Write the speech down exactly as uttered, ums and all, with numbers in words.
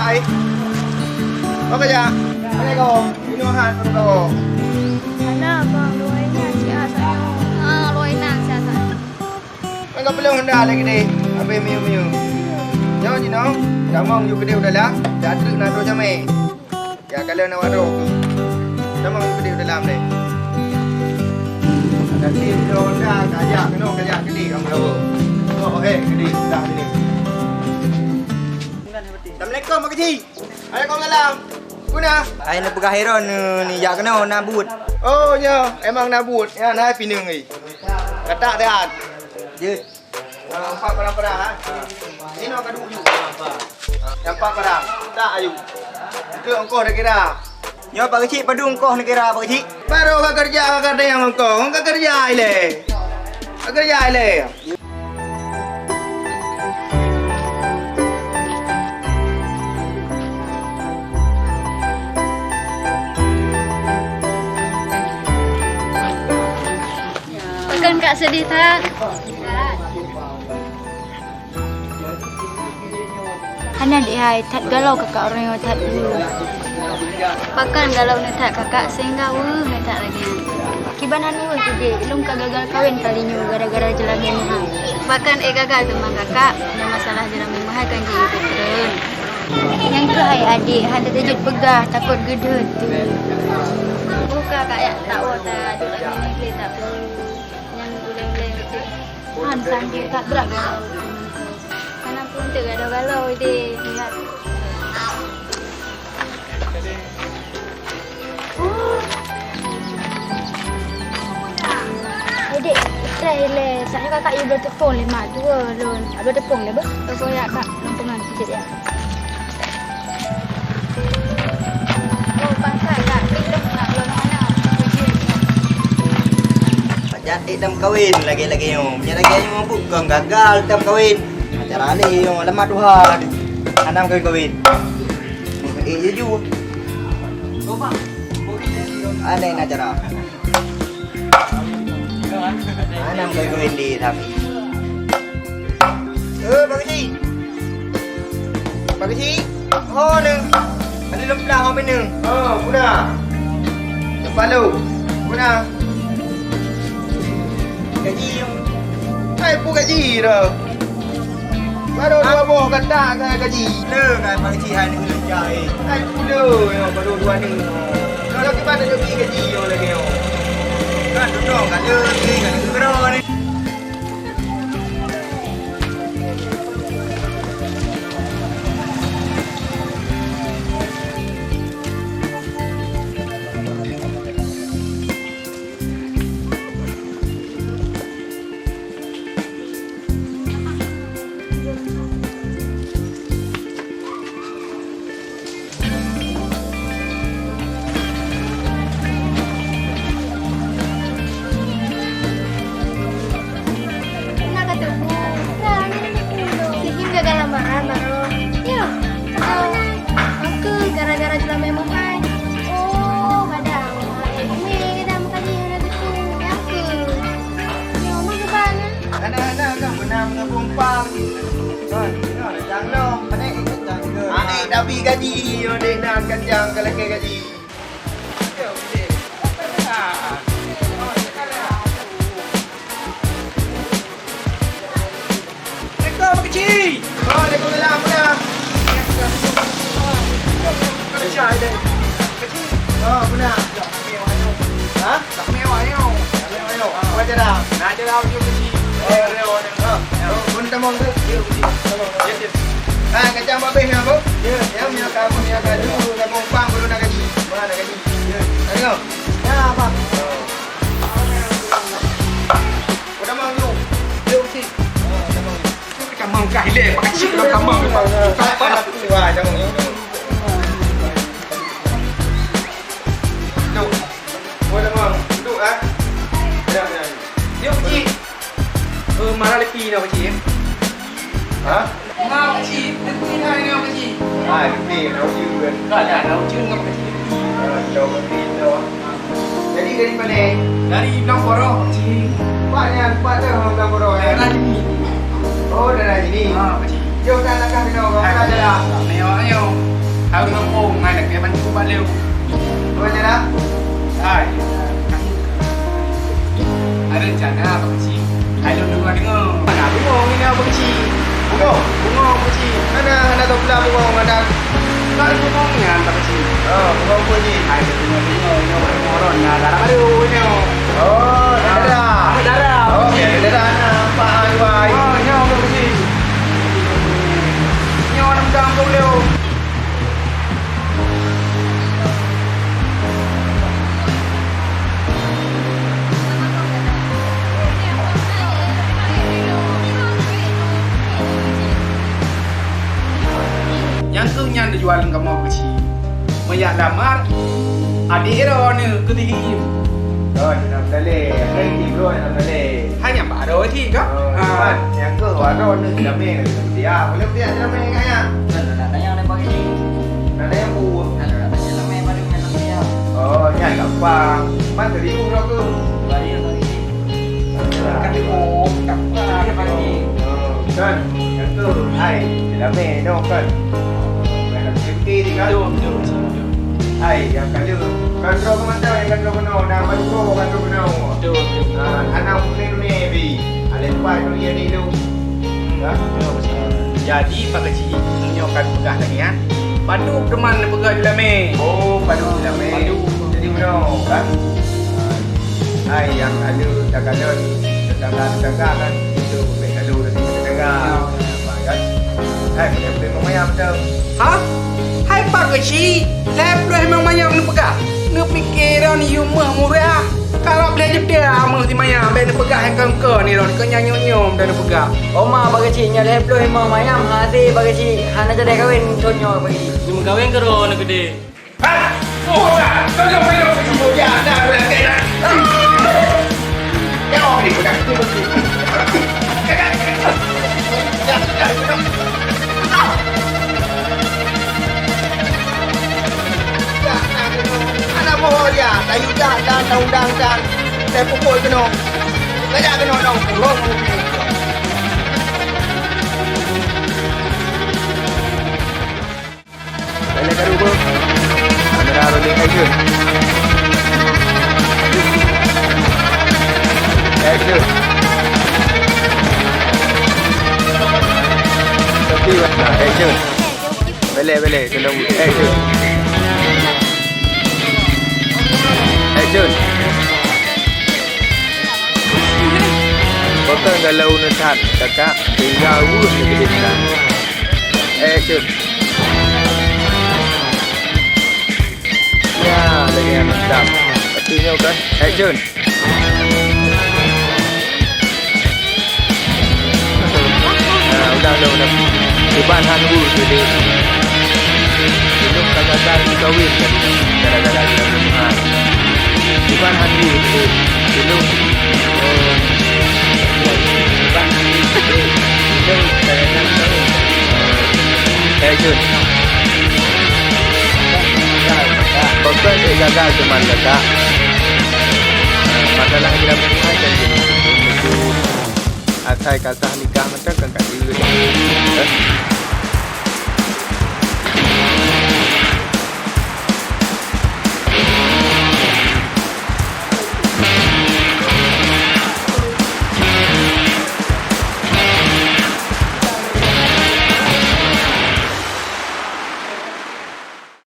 Hai. Apa kajak? Assalamualaikum. Inoe han, apa khabar? Hana, Bang. Luwai nyan siat sangat. Ah, luwai nyan siat sangat. Meuga peuleueh honda lé keudeh, habéh miyueb-miyueb. Nyoe jinoe, tamong ju keudeh u dalam, dak treuk na droe jamé. Ya, kalon awak droe. Tamong ju keudeh u dalam deh. Nanti peuleueh honda, kajak keunoe, kajak keudeh, kamoe lawa. Oh, eh, keudeh, dah keudeh. Assalamualaikum, Mak Keuchik. Waalaikumsalam. Guna? Hai, neupeugah Heron, ni, ni jak keunoe na buet. Oh, nyoe emang na buet. Ya, na pineung, eh. Katak sehat. Jeuet. Ah, empat padang-padang, ha. Inoe ka duek ju. Empat padang. Tak, ayu. Ke ongkoh dah kira. Nyoe Pak Keuchik, padum ongkoh neukira, Pak Keuchik? Baru ka keureuja, ka keudeh nyang ongkoh. Ka keureuja ilée. Ka keureuja ilée. Pakon Kak seudeh that? Hana deh hai, that galau kakak ureueng nyoe that. Pakon galau neuh that kakak, sehingga weueh neuh that lagée nyan. Kiban hana weueh keu jih, lôn ka gagal kawén kali nyoe gara-gara jeulamé meuhai. Pakon éh gagal teuma kakak, nyang masalah jeulamé meuhai kan jih peutreun. Nyang keuhai adék, hana tajeuet peugah, takot geudeuet tu. Buka kak yak tak woe ta duek lagée nyan lé tak peue. Nyan uleng-uleng cit. Han sangke that brat. Kana pun teu galau-galau deh lihat. Hai dek, trai le. Saatnya kakak ibu telepon le mak tua lon. Abah telepon le bah. Telepon ya kak, lompongan sikit ya. Oh, pangkat, Kak. Klik dong, Kak, lôn hana. Pajak dek dam kawin lagée-lagée nyoe. Meunyo lagée nyoe, bukon gagal dam kawin. Acara lé nyoe, lama tuha. Hana kawin-kawin. Eh, jujur. Aneh na acara. Hana meugoe-goe di tapi. Eh, Pak Keuchik. Pak Keuchik. Ho neu. Ada lom pelah ho neu. Oh, guna. Kepala. Guna. Gaji. Hai, pu gaji dah. Baru dua boh katak ka gaji. Le, kan Pak Keuchik hai ni jai. Hai pula yang baru dua ni. Kalau kita tak jadi gaji yang lagi. Kan duduk kat le, kan gerak ni. Nah, kata Bu. Nah, ini nih, Bu. Sihim gagal lamaran baru. Ya. Aku gara-gara jelas memang hai. Oh, ada. Ini dah makan ni, ada tu. Ya, aku. Ya, mama ke mana? Anak-anak kan pernah menabung pam. Kan, kan, jangan dong. Anak ikut jangan. Anak tapi gaji, dia nak kacang kalau gaji. Assalamualaikum, Pak Keuchik. Waalaikumsalam, Bunda. Kerja ada. Oh, Bunda. Ha? Tak mewah, yo. Tak mewah, yo. Apa acara? Nak acara audio Keuchik. Oh, oh, pun tamong tu. Ya, Keuchik. Tamong. Ya, ya. Ah, kacang babeh ni apa? Ya. Ya, minyak kamu, minyak kayu, minyak kompang, baru nak gaji. Mana nak gaji? Ya. Tengok. Ya, apa? Udah mau yuk. Yuk, Keuchik. Ah, udah mau yuk. Kamang kah ilek, pakcik dah kamang. Wah, jangan. Duduk. Wah, jangan. Duduk, ah. Ya, ya. Yuk, Pakcik. Eh, marah lepi dah, Pakcik, eh? Ha? Marah, Pakcik. Lepi dah ni, Pakcik. Ah, lepi, dah uji kan. Dah, dah, dah uji dengan Pakcik. Ah, dah uji, dah. Jadi dari mana? Dari Blang Poroh, Pakcik. Tempat yang tempat tu orang Blang Poroh, eh? Daerah sini. Oh, daerah sini. Ha, Pakcik. Jom dah langkah kena orang. Ah, dah, dah. Mewah, ayo. Tahu ngomong, mana ke bantu balik. Kau aja dah. Hai. Ada rencana apa sih? Hai, lu dengar-dengar. Mana bengong ini apa sih? Bengong? Bengong apa sih? Mana, mana tahu pula bengong, mana? Kan bengong ni apa sih? Oh, bengong apa sih? Hai, dengar-dengar, ini orang, orang nak darah baru ini. Oh, nak darah. Nak darah. Oh, okey, nak darah. Nampak, hai, wai. Oh, ini apa sih? Ini orang kampung dia. Nyang keuh nyan dijual kamoe keuchik. Meunyak lamar, adék droeneuh keu tilim. Oh, dalam dalé. Hai, tilim droe dalam dalé. Hai nyang baroe cit ka? Oh, ah. Cuman, nyang keuh wak droeneuh damé. Dia, boleh dia damé kat nyan? Kan, nak tanya ada bagi ni. Nak tanya apa? Nak tanya damé baru main damé ya. Oh, nyan gampang. Man serius droe keuh. Bagi yang tadi. Kan dia, oh, tak pernah ada bagi. Oh, kan? Nyang keuh, hai, damé, no, kan? Main damé, kan? Betul, betul, betul, betul. Hai, nyang ka lheueh. Kan droe keunoe, nyang ka lheueh keunoe, na baru droe kan droe keunoe. Betul, betul. Ha, hana ulèe dunia bi. Alèh pai dunia ni lu. Ya? Betul, betul. Jadi, Pak Keuchik, meunyoe ka peugah lagèe nyan, padub teuma neupeugah di lamé. Oh, padub di lamé. Padub. Jadi, meunoe, kan? Ha, hai, nyang ka lheueh takalon tetangga-tetangga kan, itu bèk lalu dari tetangga. Ya, ya. Nampak, kan? Hai, boleh-boleh memayang betul. Hah? Hai Pak Keuchik, lhèe ploh limong manyam neupeugah? Neupiké droeneuh yum méuh murah. Karab lhèe juta méuh simanyam, bèk neupeugah nyang kon-kon ni droeneuh, kon nyang nyoe-nyoe neupeugah. Oma Pak Keuchik, nyoe lhèe ploh limong manyam hase Pak Keuchik, hana jadèh kawén thôn nyoe Pak Keuchik. Nyang meukawén keu droeneuh keudéh. Hana boh dia, tayue jak dan undang-undang dan saya pukul keunoe. Saya keunoe dong, bohong. Balik ka rupa. Kamera rolling, action. Action. Tapi, action. Balik, balik. Kena action. Action. Pakon galau neuh that, kakak. Tinggai urus keu kita. Action. Ya, lagèe nyan mantap. Tapi nyoe kan, action. Nah, ulang, ulang, ulang. Kiban han wu tadi. Ilôn ka gagal jikawén tadi. Gara-gara kita ha. Kiban han wu tadi. Ilôn. Oh. Kiban han wu tadi. Ilôn ka gagal jikawén. Eh, Jun. Bukan saya gagal cuman letak. Masalah kita bukan jadi. Asai kasah nikah macam kan kat dia. Eh?